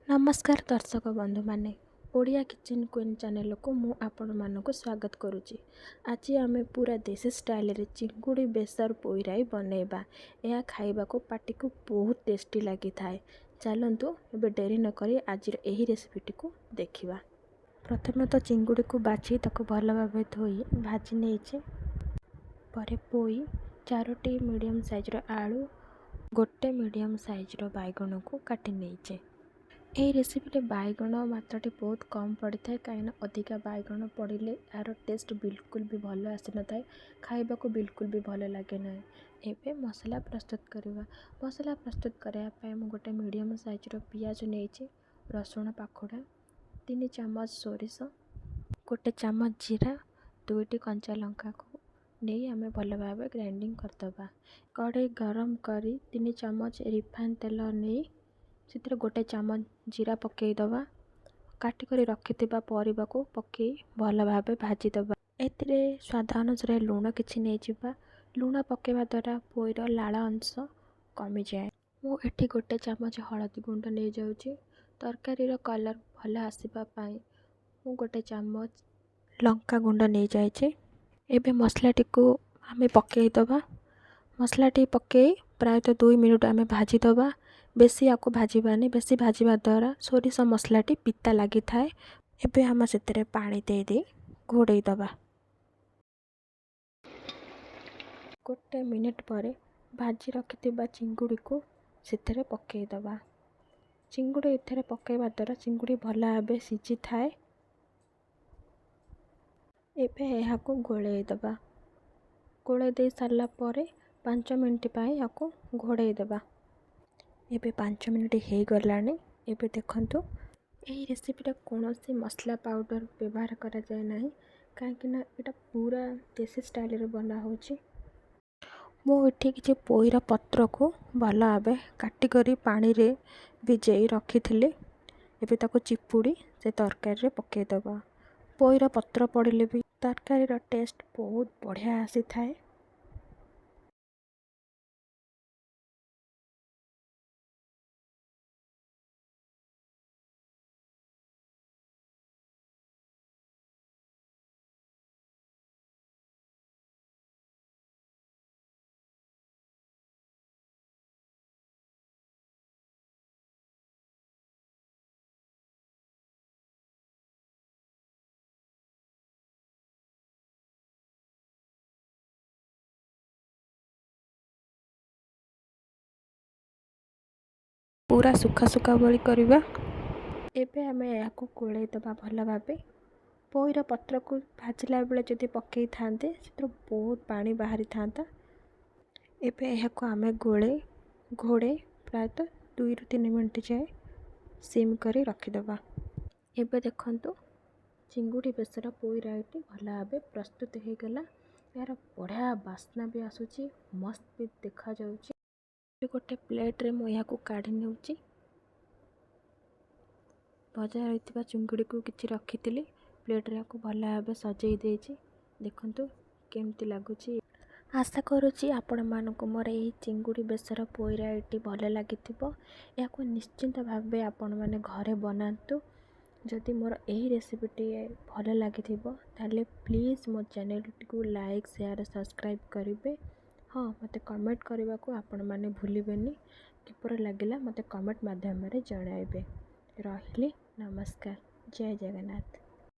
ନମସ୍କାର ଦର୍ଶକ ବନ୍ଧୁମାନେ, ଓଡ଼ିଆ କିଚେନ୍ କୁଇନ୍ ଚ୍ୟାନେଲକୁ ମୁଁ ଆପଣମାନଙ୍କୁ ସ୍ୱାଗତ କରୁଛି। ଆଜି ଆମେ ପୁରା ଦେଶୀ ଷ୍ଟାଇଲରେ ଚିଙ୍ଗୁଡ଼ି ବେସର ପୋଇରାଇ ବନେଇବା। ଏହା ଖାଇବାକୁ ପାଟିକୁ ବହୁତ ଟେଷ୍ଟି ଲାଗିଥାଏ। ଚାଲନ୍ତୁ, ଏବେ ଡେରି ନକରି ଆଜିର ଏହି ରେସିପିଟିକୁ ଦେଖିବା। ପ୍ରଥମେ ତ ଚିଙ୍ଗୁଡ଼ିକୁ ବାଛି ତାକୁ ଭଲ ଭାବେ ଧୋଇ ଭାଜି ନେଇଛି। ପରେ ପୋଇ, ଚାରୋଟି ମିଡ଼ିୟମ୍ ସାଇଜ୍ର ଆଳୁ, ଗୋଟେ ମିଡ଼ିୟମ୍ ସାଇଜ୍ର ବାଇଗଣକୁ କାଟି ନେଇଛେ। ଏହି ରେସିପିରେ ବାଇଗଣ ମାତ୍ରାଟି ବହୁତ କମ୍ ପଡ଼ିଥାଏ, କାହିଁକିନା ଅଧିକା ବାଇଗଣ ପଡ଼ିଲେ ଏହାର ଟେଷ୍ଟ ବିଲକୁଲ ବି ଭଲ ଆସିନଥାଏ, ଖାଇବାକୁ ବିଲକୁଲ ବି ଭଲ ଲାଗେ ନାହିଁ। ଏବେ ମସଲା ପ୍ରସ୍ତୁତ କରିବା। ମସଲା ପ୍ରସ୍ତୁତ କରିବା ପାଇଁ ମୁଁ ଗୋଟେ ମିଡ଼ିୟମ୍ ସାଇଜ୍ର ପିଆଜ ନେଇଛି, ରସୁଣ ପାଖୁଡ଼ା, 3 ଚାମଚ ସୋରିଷ, ଗୋଟେ ଚାମଚ ଜିରା, ଦୁଇଟି କଞ୍ଚା ଲଙ୍କାକୁ ନେଇ ଆମେ ଭଲ ଭାବେ ଗ୍ରାଇଣ୍ଡିଙ୍ଗ କରିଦେବା। କଢ଼େଇ ଗରମ କରି 3 ଚାମଚ ରିଫାଇନ୍ ତେଲ ନେଇ ସେଥିରେ ଗୋଟେ ଚାମଚ ଜିରା ପକାଇଦେବା। କାଟିକରି ରଖିଥିବା ପରିବାକୁ ପକାଇ ଭଲ ଭାବେ ଭାଜିଦେବା। ଏଥିରେ ସ୍ୱାଦ ଅନୁସାରେ ଲୁଣ କିଛି ନେଇଯିବା। ଲୁଣ ପକାଇବା ଦ୍ୱାରା ପୋଇର ଲାଳ ଅଂଶ କମିଯାଏ। ମୁଁ ଏଠି ଗୋଟେ ଚାମଚ ହଳଦୀ ଗୁଣ୍ଡ ନେଇଯାଉଛି। ତରକାରୀର କଲର୍ ଭଲ ଆସିବା ପାଇଁ ମୁଁ ଗୋଟେ ଚାମଚ ଲଙ୍କା ଗୁଣ୍ଡ ନେଇଯାଇଛି। ଏବେ ମସଲାଟିକୁ ଆମେ ପକାଇଦେବା। ମସଲାଟି ପକାଇ ପ୍ରାୟତଃ 2 ମିନିଟ୍ ଆମେ ଭାଜିଦେବା। ବେଶୀ ୟାକୁ ଭାଜିବାନି। ବେଶୀ ଭାଜିବା ଦ୍ୱାରା ସୋରିଷ ମସଲାଟି ପିତା ଲାଗିଥାଏ। ଏବେ ଆମେ ସେଥିରେ ପାଣି ଦେଇ ଦେଇ ଘୋଡ଼େଇ ଦେବା। ଗୋଟେ ମିନିଟ୍ ପରେ ଭାଜି ରଖିଥିବା ଚିଙ୍ଗୁଡ଼ିକୁ ସେଥିରେ ପକାଇଦେବା। ଚିଙ୍ଗୁଡ଼ି ଏଥିରେ ପକାଇବା ଦ୍ୱାରା ଚିଙ୍ଗୁଡ଼ି ଭଲ ଭାବେ ସିଝିଥାଏ। ଏବେ ଏହାକୁ ଗୋଳେଇ ଦେବା। ଗୋଳେଇ ଦେଇ ସାରିଲା ପରେ 5 ମିନିଟ୍ ପାଇଁ ୟାକୁ ଘୋଡ଼େଇ ଦେବା। ଏବେ 5 ମିନିଟ୍ ହେଇଗଲାଣି। ଏବେ ଦେଖନ୍ତୁ, ଏହି ରେସିପିରେ କୌଣସି ମସଲା ପାଉଡ଼ର ବ୍ୟବହାର କରାଯାଏ ନାହିଁ, କାହିଁକିନା ଏଇଟା ପୁରା ଦେଶୀ ଷ୍ଟାଇଲରେ ବନା ହେଉଛି। ମୁଁ ଏଠି କିଛି ପୋଇର ପତ୍ରକୁ ଭଲ ଭାବେ କାଟିକରି ପାଣିରେ ଭିଜେଇ ରଖିଥିଲି। ଏବେ ତାକୁ ଚିପୁଡ଼ି ସେ ତରକାରୀରେ ପକାଇଦେବା। ପୋଇର ପତ୍ର ପଡ଼ିଲେ ବି ତରକାରୀର ଟେଷ୍ଟ ବହୁତ ବଢ଼ିଆ ଆସିଥାଏ। ପୁରା ଶୁଖା ଶୁଖା ଭଳି କରିବା। ଏବେ ଆମେ ଏହାକୁ ଗୋଳେଇ ଦେବା ଭଲ ଭାବେ। ପୋଇର ପତ୍ରକୁ ଭାଜିଲା ବେଳେ ଯଦି ପକାଇଥାନ୍ତେ, ସେଥିରୁ ବହୁତ ପାଣି ବାହାରିଥାନ୍ତା। ଏବେ ଏହାକୁ ଆମେ ଗୋଳେଇ ଘୋଡ଼େଇ ପ୍ରାୟତଃ 2ରୁ 3 ମିନିଟ୍ ଯାଏ ସିମ୍ କରି ରଖିଦେବା। ଏବେ ଦେଖନ୍ତୁ, ଚିଙ୍ଗୁଡ଼ି ବେସର ପୋଇ ରାଇଟି ଭଲ ଭାବେ ପ୍ରସ୍ତୁତ ହେଇଗଲା। ଏହାର ବଢ଼ିଆ ବାସ୍ନା ବି ଆସୁଛି, ମସ୍ତ ବି ଦେଖାଯାଉଛି। ଗୋଟେ ପ୍ଲେଟ୍ରେ ମୁଁ ଏହାକୁ କାଢ଼ି ନେଉଛି। ଭଜା ରହିଥିବା ଚିଙ୍ଗୁଡ଼ିକୁ କିଛି ରଖିଥିଲି, ପ୍ଲେଟ୍ରେ ଏହାକୁ ଭଲ ଭାବେ ସଜେଇ ଦେଇଛି। ଦେଖନ୍ତୁ କେମିତି ଲାଗୁଛି। ଆଶା କରୁଛି ଆପଣମାନଙ୍କୁ ମୋର ଏହି ଚିଙ୍ଗୁଡ଼ି ବେସର ପୋଇ ରାଇଟି ଭଲ ଲାଗିଥିବ। ଏହାକୁ ନିଶ୍ଚିନ୍ତ ଭାବେ ଆପଣମାନେ ଘରେ ବନାନ୍ତୁ। ଯଦି ମୋର ଏହି ରେସିପିଟି ଭଲ ଲାଗିଥିବ, ତାହେଲେ ପ୍ଲିଜ୍ ମୋ ଚ୍ୟାନେଲଟିକୁ ଲାଇକ୍, ସେୟାର, ସବସ୍କ୍ରାଇବ୍ କରିବେ। ହଁ, ମୋତେ କମେଣ୍ଟ କରିବାକୁ ଆପଣମାନେ ଭୁଲିବେନି। କିପରି ଲାଗିଲା ମୋତେ କମେଣ୍ଟ ମାଧ୍ୟମରେ ଜଣାଇବେ। ରହିଲି, ନମସ୍କାର, ଜୟ ଜଗନ୍ନାଥ।